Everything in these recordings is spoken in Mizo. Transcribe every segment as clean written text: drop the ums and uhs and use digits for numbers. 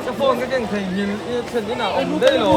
Ka phone ka keng theihnghilh i thlen inah awm daih lo.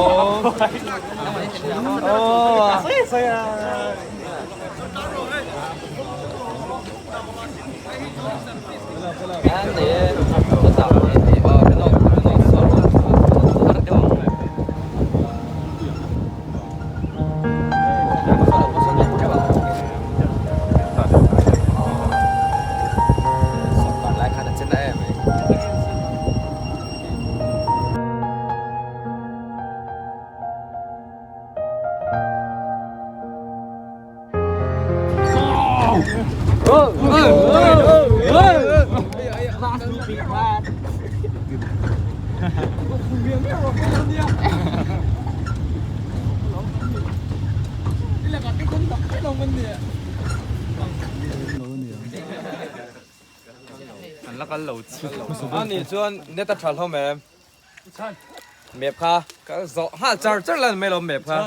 Ani chuan net a tha hlawm em? Map kha ka zawh nghal char char la ni mai lo map kha.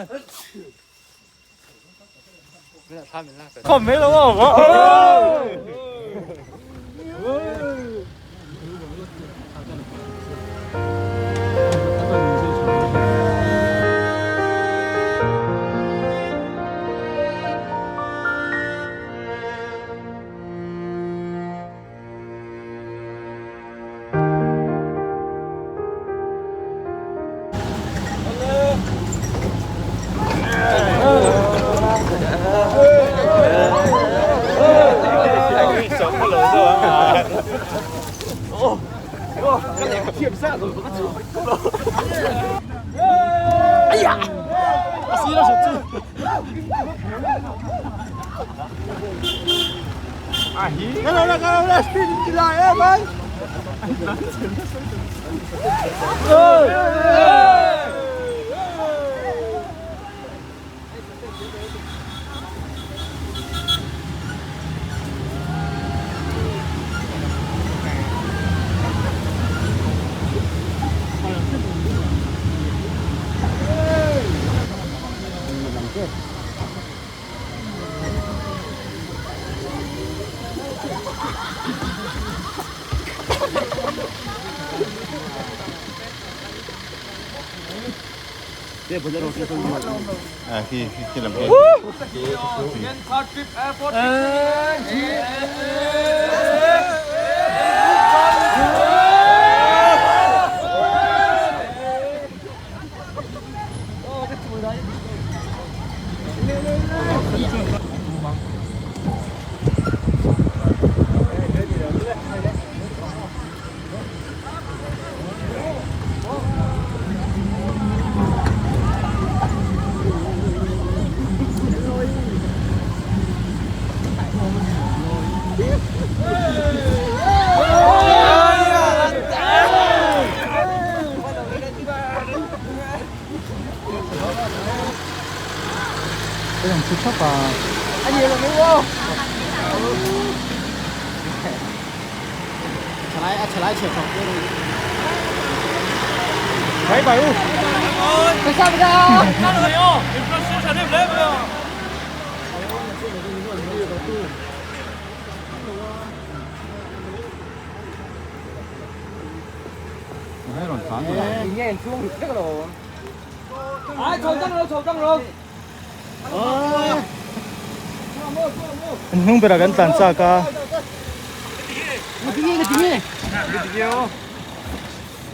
An hnung berah kan tlan chak a.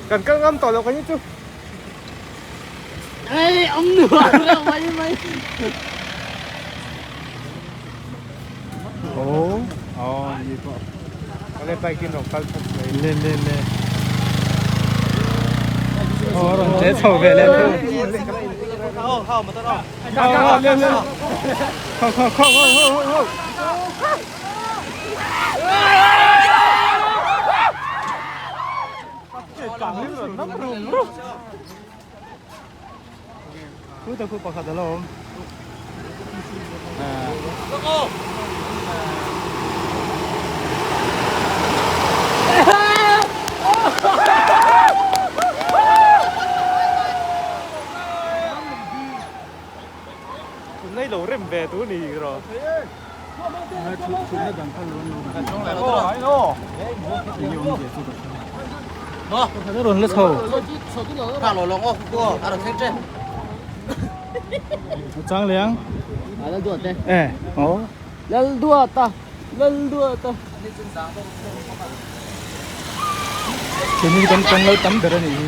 Kan kal ngam tawh loh ka ni chu. Le le le. Aw rawn che chho ve leh thung. Le le. Kho kho kho ho ho ho ho. Khu ta khu pakhat a lo awm. Tunlai lo rem ve tu ni rawh. Thutna dang kha lo an lo dah. Pakhat a rawn la chho. Chang leh ang. E aw. Keini kan kan lo tam ber a nih hi.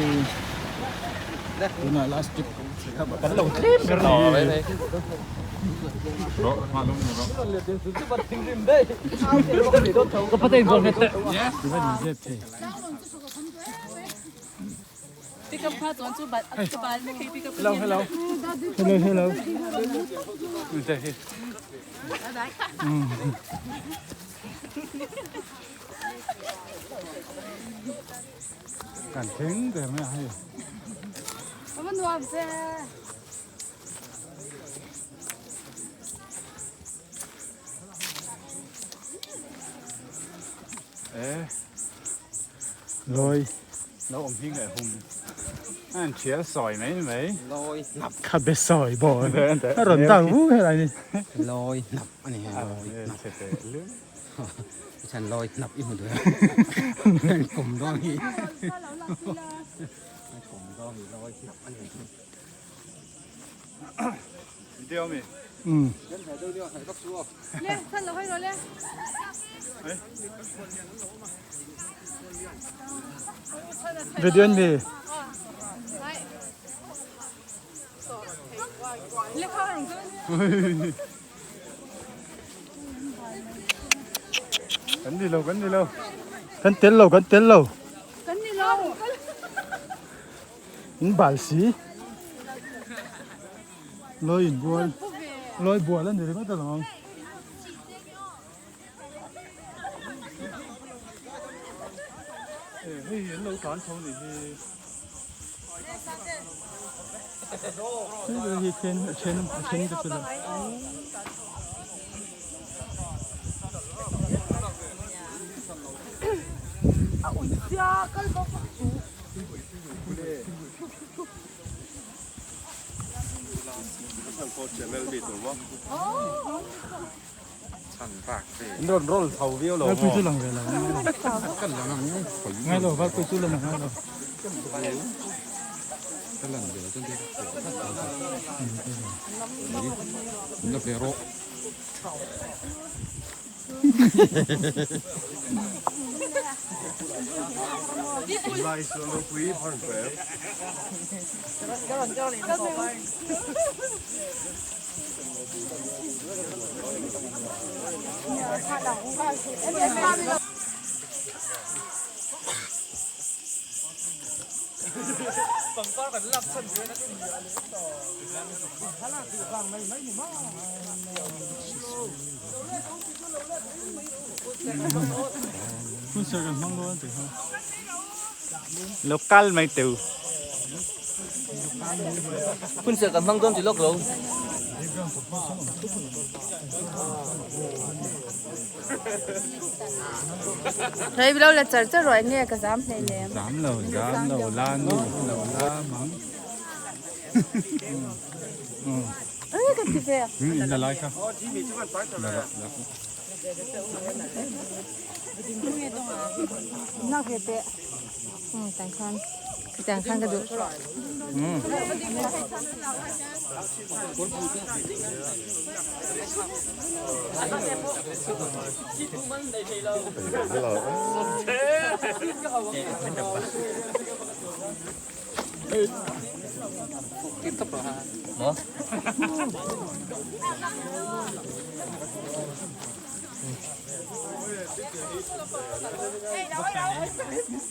Tunah last trip kan lo tlem ber a nih hi. Hello hello. Hello hello. Kan thleng der mai a hei. E Lawi. Lo awm hi ngaih hum an thial sawi mai mai. Lawi hnap. Kha be sawi bawk a rawn dak vu helai ni. Lawi hnap a ni hei lawi hnap. Chhan lawi hnap i hmu duh em kum dawn hi kum dawn hi lawi hnap a ni. Video mi. Um. Video an mi. Kan ni lo kan ni lo. Kan tel lo kan tel lo. Kan ni lo. In bal si. Lawi in bual. Lawi bual a ni ringawt alawm. E hei an lo tlan chho nih hi. Hei hi then a then a then te chu la. Rawn roll chho viau lo Valpui chu lang ve lo. Ngai lo Valpui chu lang ngai lo. Hun ser kan hmang dawn tih kha. Local mai teu. Hun ser kan hmang dawn tih lawk lo. Rei lo la char char rawh nge ka zam hlei lem. Zam lo zam lo la nu lo la mang. Ê ka ti ve. In la lai kha. La la la. Nak ve te. Tang khan. Tang khan ka duh.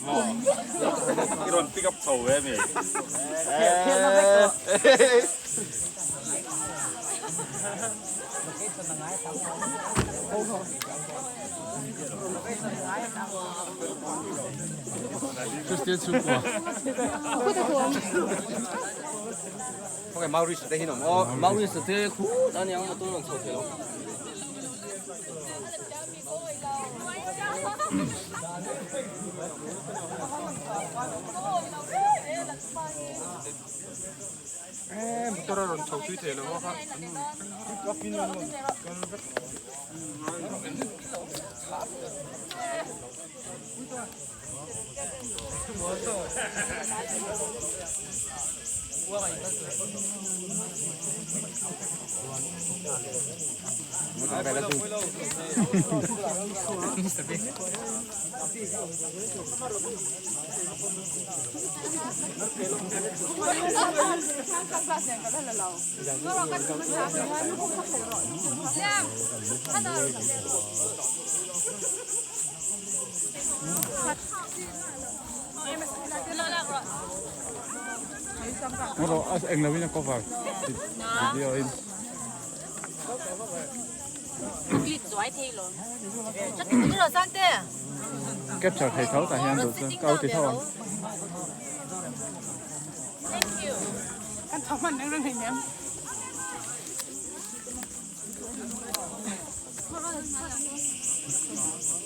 Maw? I rawn pick up chho ve mi. Ok, Maurice te hi awm aw. Maurice te khut a niang motor rawn chho thei lo. Motor a rawn chho tui thei lo a kha. Eng lo in a cover video in. Capture thei tho tah hian duh chuan ka ti tho ang.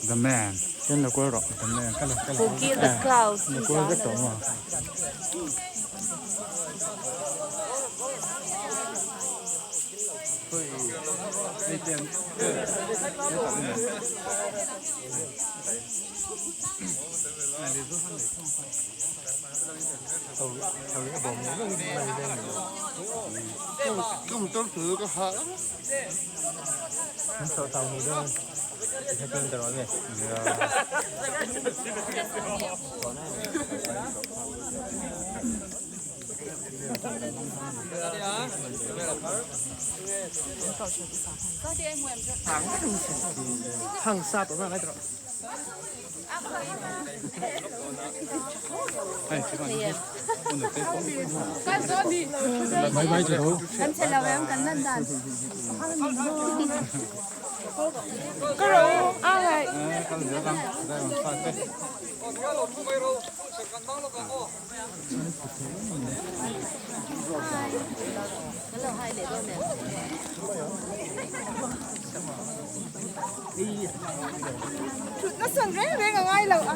The man ken lo kual rawh the man ka la ka la la kual vek tawh maw. Thutna sawn reng reng a ngai lo a.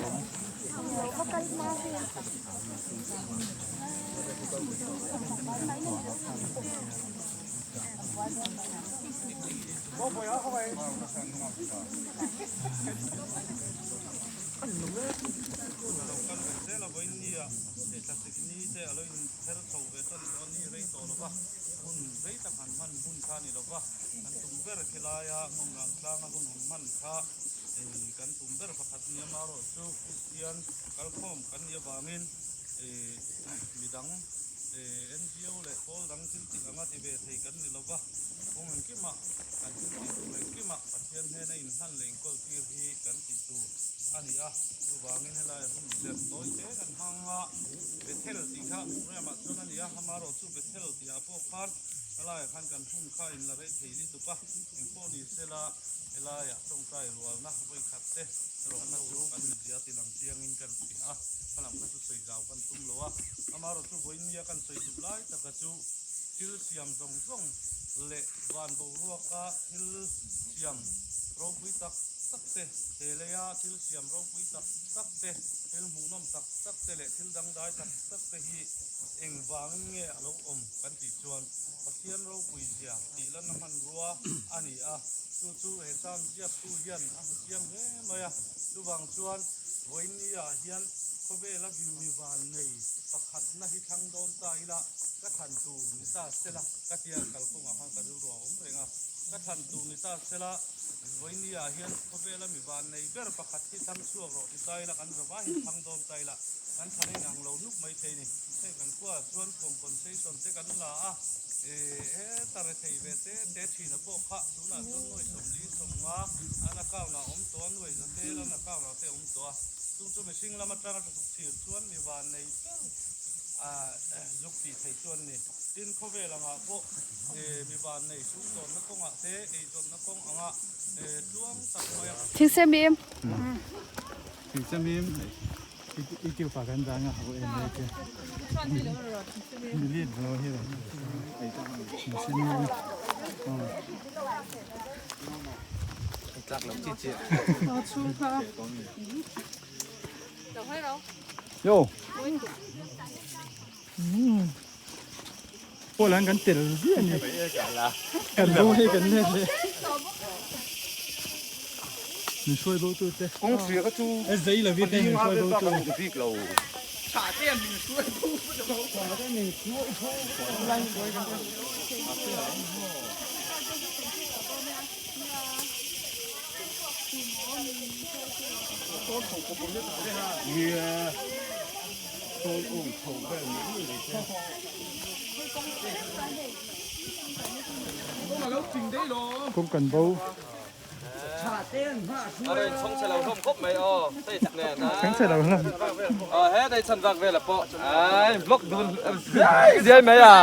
Thingsemim. Thingsemim i tiu pa kan dang a ho em mai te. Delete lo hi lo. Thingsemim. Tlak lo chi chi. Yo. Pawl an kan tel ziah a ni. Kan bo hei kan let leh. Min hruai bo tu te. Kawngthria ka chu. E zei lo vite min hruai bo tu. Bik lo. Tha te min hruai bo tu. Tha te min hruai bo tu. Nia. Sawn awm chho vel mai mai mai te. Kawng kan bo. A rawn chhawng chhe lo hlawm khawp mai aw stage nen a. Chhawng chhe lo hlawm. Aw he dei chhan vak vel a pawh ai vlog dun ziai ziai mai a.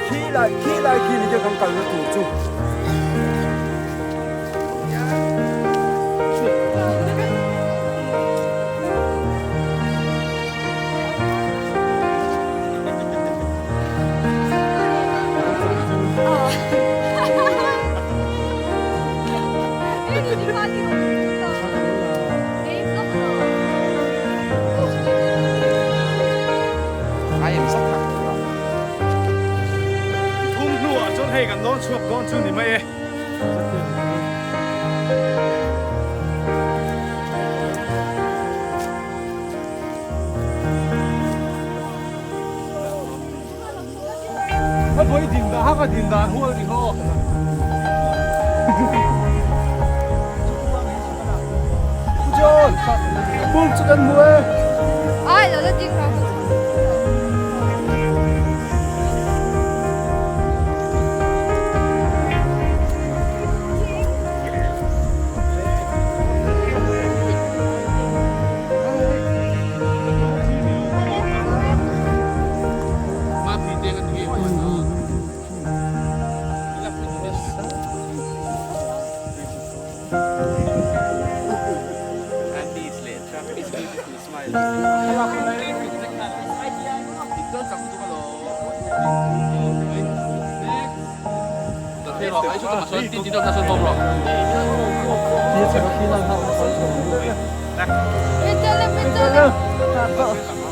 Khi lai khi lai khi ni kan kal na tur chu. Thum hnuah chuan hei kan dawn chhuak dawn chu ni mai e. A bawi din dah hak a din dan hual ri ho. John, buk chu kan hmu e. Ai, lo la ding rawh.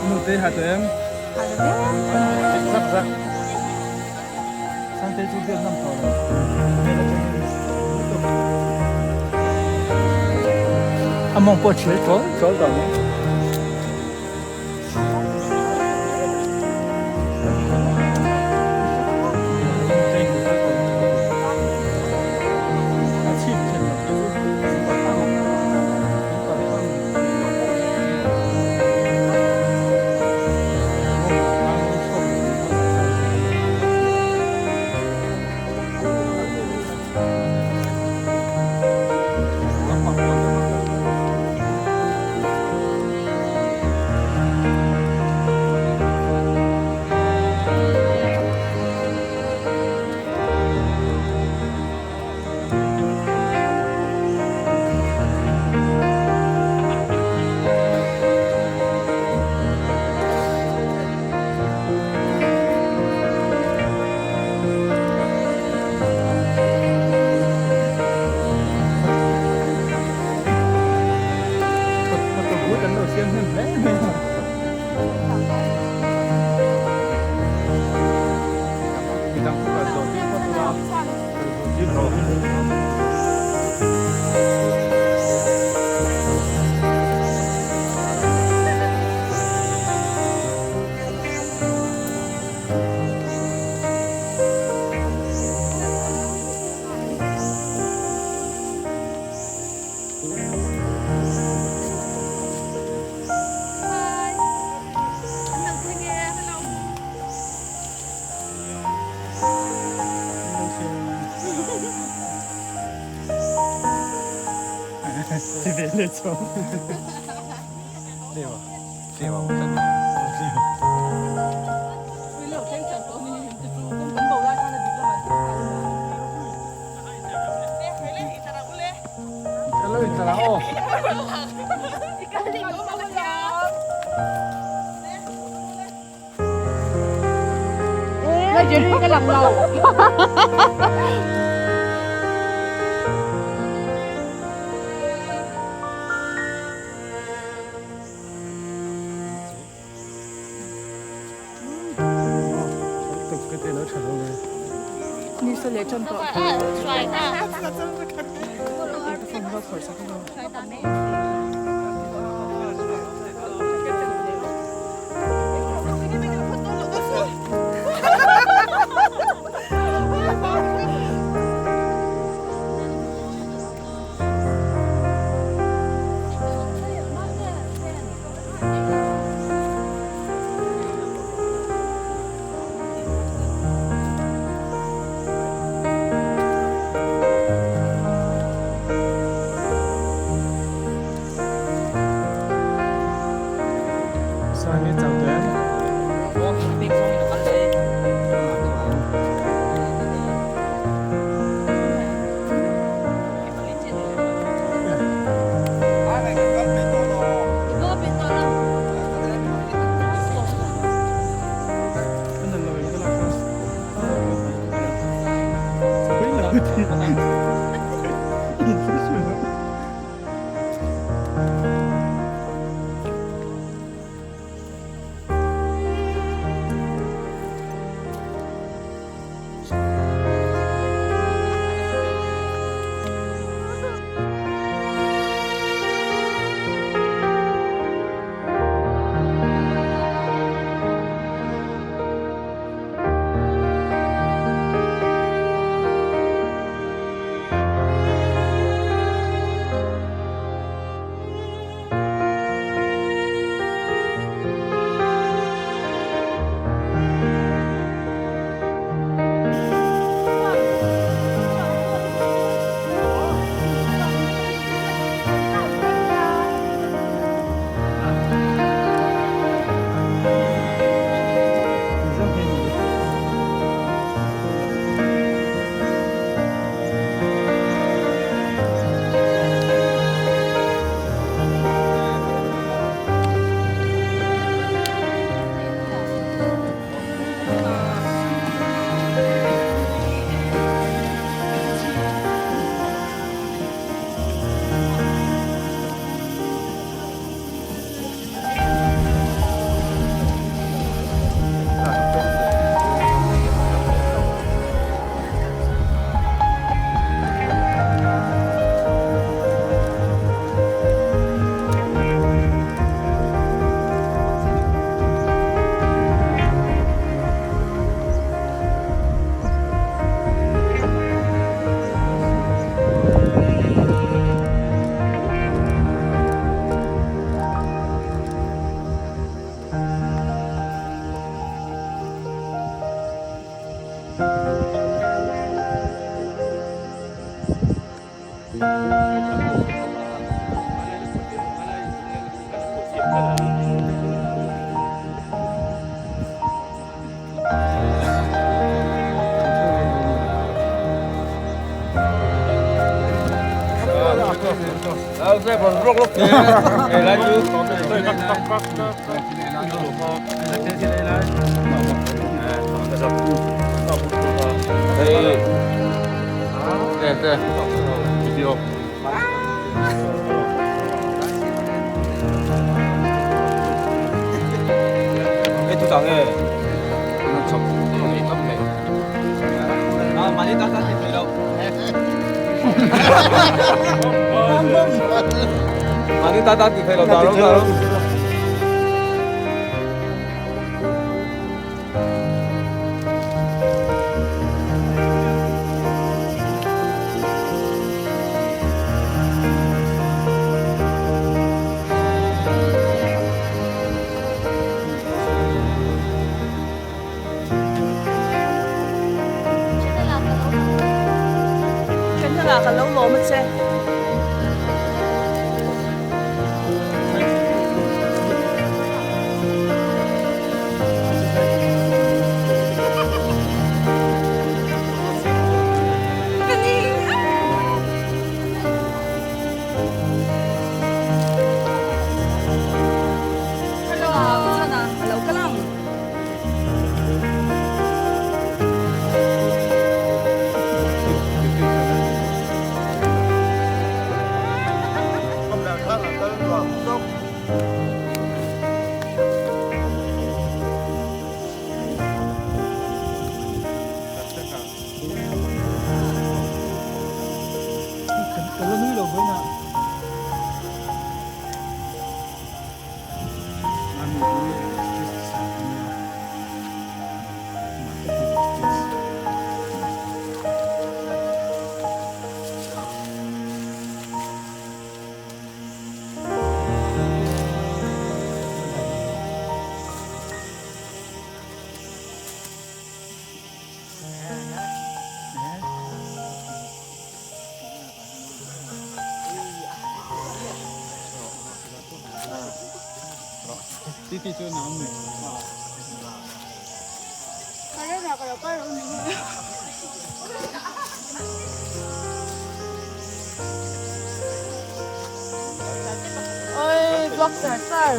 Nute ha tu em? Zak zak. Sangte chu biak nam tawh lo. A mawng pawh a thial chawl chawl tawh mai. Midang chu kal zawh tir phawt ula, kal zawh tir rawh. Mahni tan tan ti thei lo. Mahni tan tan ti thei lo dah rawh dah rawh. Channel ah ka lo lawm a che. Ôi, vlog char char.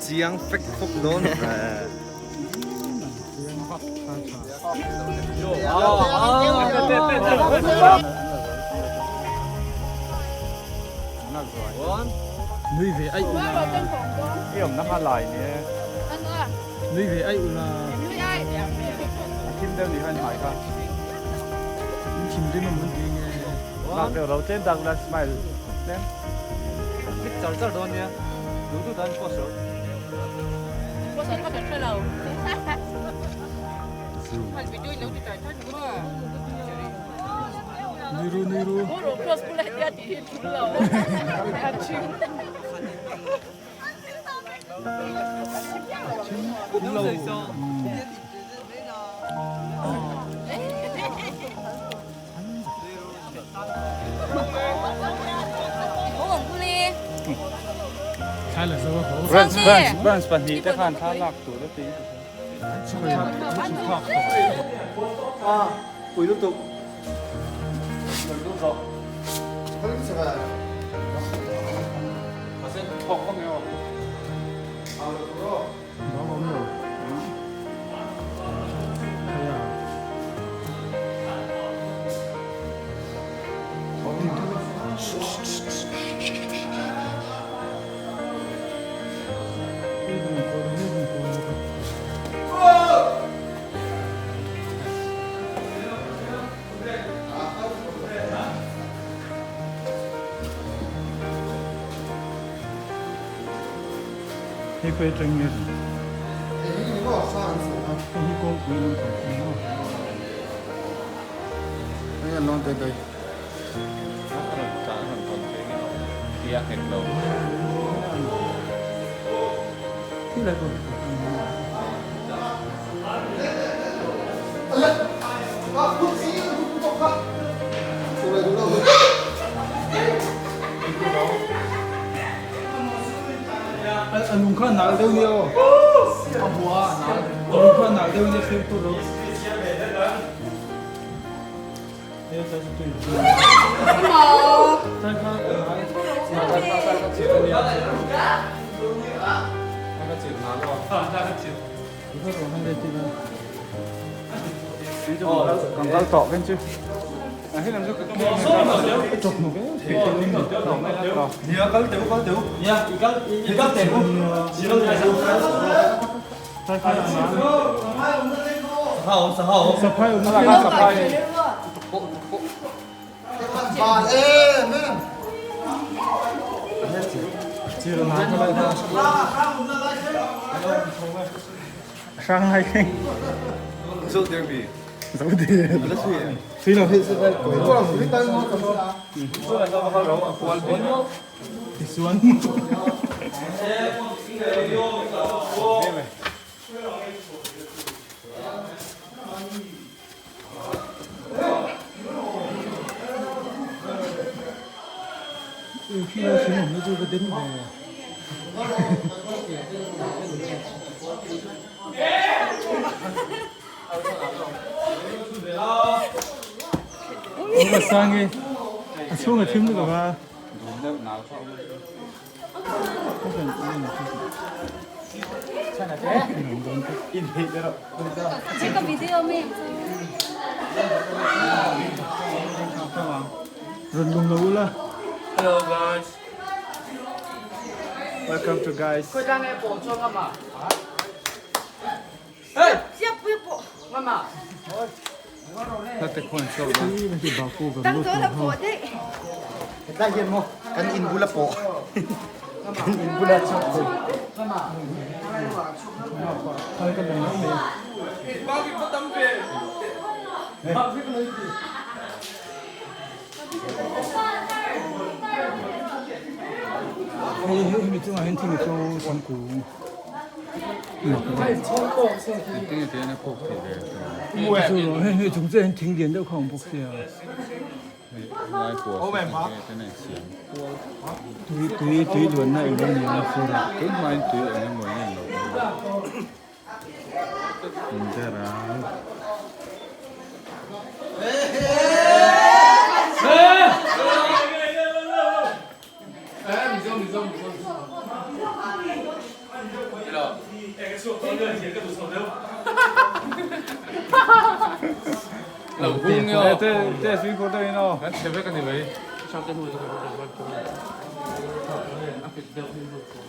Chiang fek fuk dawn Nui ve ai ula. I awm na kha lai ni e. Nui ve ai ula. A thim deuh ni khan hmai kha. thinrim a mawn tih nge. Lak deuh lo tlem tak ula smile tlem. Click char char dawn nia duh duh dan post ro. Post an ka hre lo. Hman video in lo ti tar tar ni maw. Nui ru nui ru. Ru cross bula hetia tih hi tul lo. A thing. Branch branch branch pahnih te khan thla lak tur a ti. Pui lutuk. Hei khawi atang nge ni? Hei hi kawngpui lam pang a ni maw? Khi lai pawh hi kawngpui a ni maw? A lung kha nal deuh nia aw. A lung kha nal deuh nia fim tur lo. Kan kal tawh kan chu. Sang hai khen. Tisuan. Khi la thing awmna chu va den ve. Aw ka sang e. A chhung a thim lutuk a. Check a video me. Rawn lung lo ula. Hello guys. Welcome to guys. Hetlai hian maw kan in bula pawh kan in bula chhuak thei. Hei hemi chungah hian thing a to thingkung. Hei chung chiah hian thing lian deuh kha a awm bawk sia. Tui tui tui luanna eng emaw ni a fur a.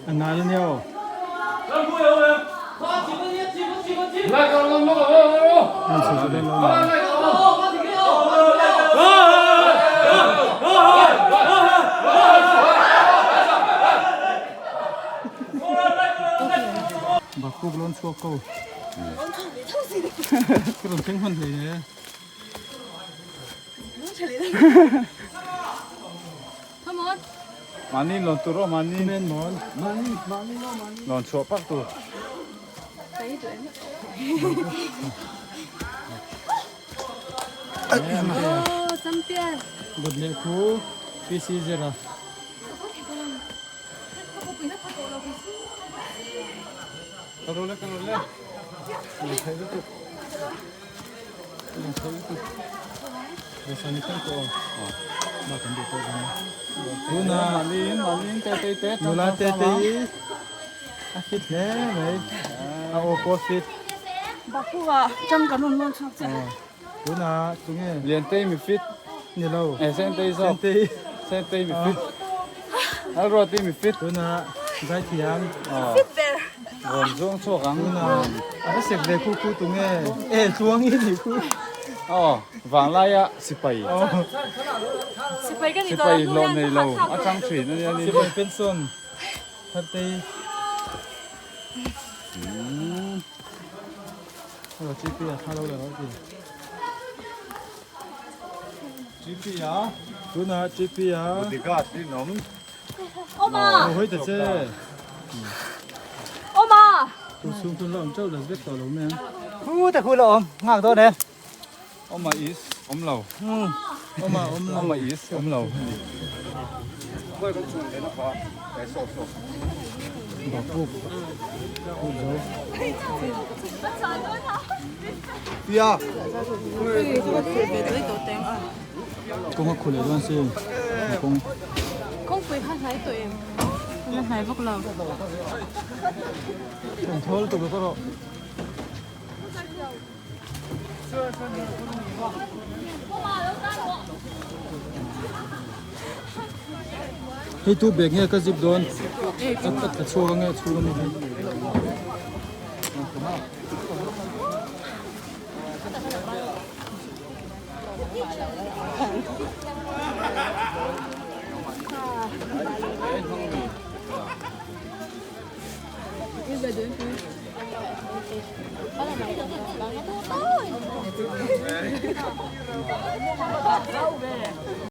A nal a nia aw. Puk lawn chhuak ko. Ka rawn thleng hman hlei ne. Come on. Mahni lawn tur aw mahni. Men mawn. Lawn chhuah pak tur. Oh, champion. Bot leh khu PC zira. Ka ro le ka ro le. Lung thei lutuk. Lung thei lutuk. Besani thleng pawh aw. Ba kan duh pawh kan. Tuna Malin malin te te te. Nula te te hi a fit hle mai. A aw pawh fit. Bakua chang kan rawn lawn chhuak che. Tuna tunge Lian te mi fit. Ni lo. Eh sen te zawk. Sen te. Sen te mi fit. Al ro te mi fit. Tuna zaithiam. Fit ber. Rawn zawng chhuak ang. Tuna a va sek ve khu khu tunge. Eh tluang i ni khu. Aw vanglaia sipai. Sipai kan ni Sipai hlawh nei lo a chang thin a nia ni. Sipai pension. Thar te. Hello GP a tha lo le lo ti. GP a. Tuna GP a. Bodyguard hi nom. Oma. Aw hoi ta che. Oma. Tu chung tun lo am chau la vek tawh lo mai ang. Khu ta khu lo awm nghak dawn e. Oma is awm lo. Oma awm lo. Oma is awm lo. Bakuk. Khu zo. Pia. Kawng a khu leh dawn si. Kawng. Kawngpui kha hnai tawh em? La hnai vak lo. Kan thawl tuk ka rawh. Hei tu bag nge ka zip dawn. A ka chhuak ange chhung ami hi.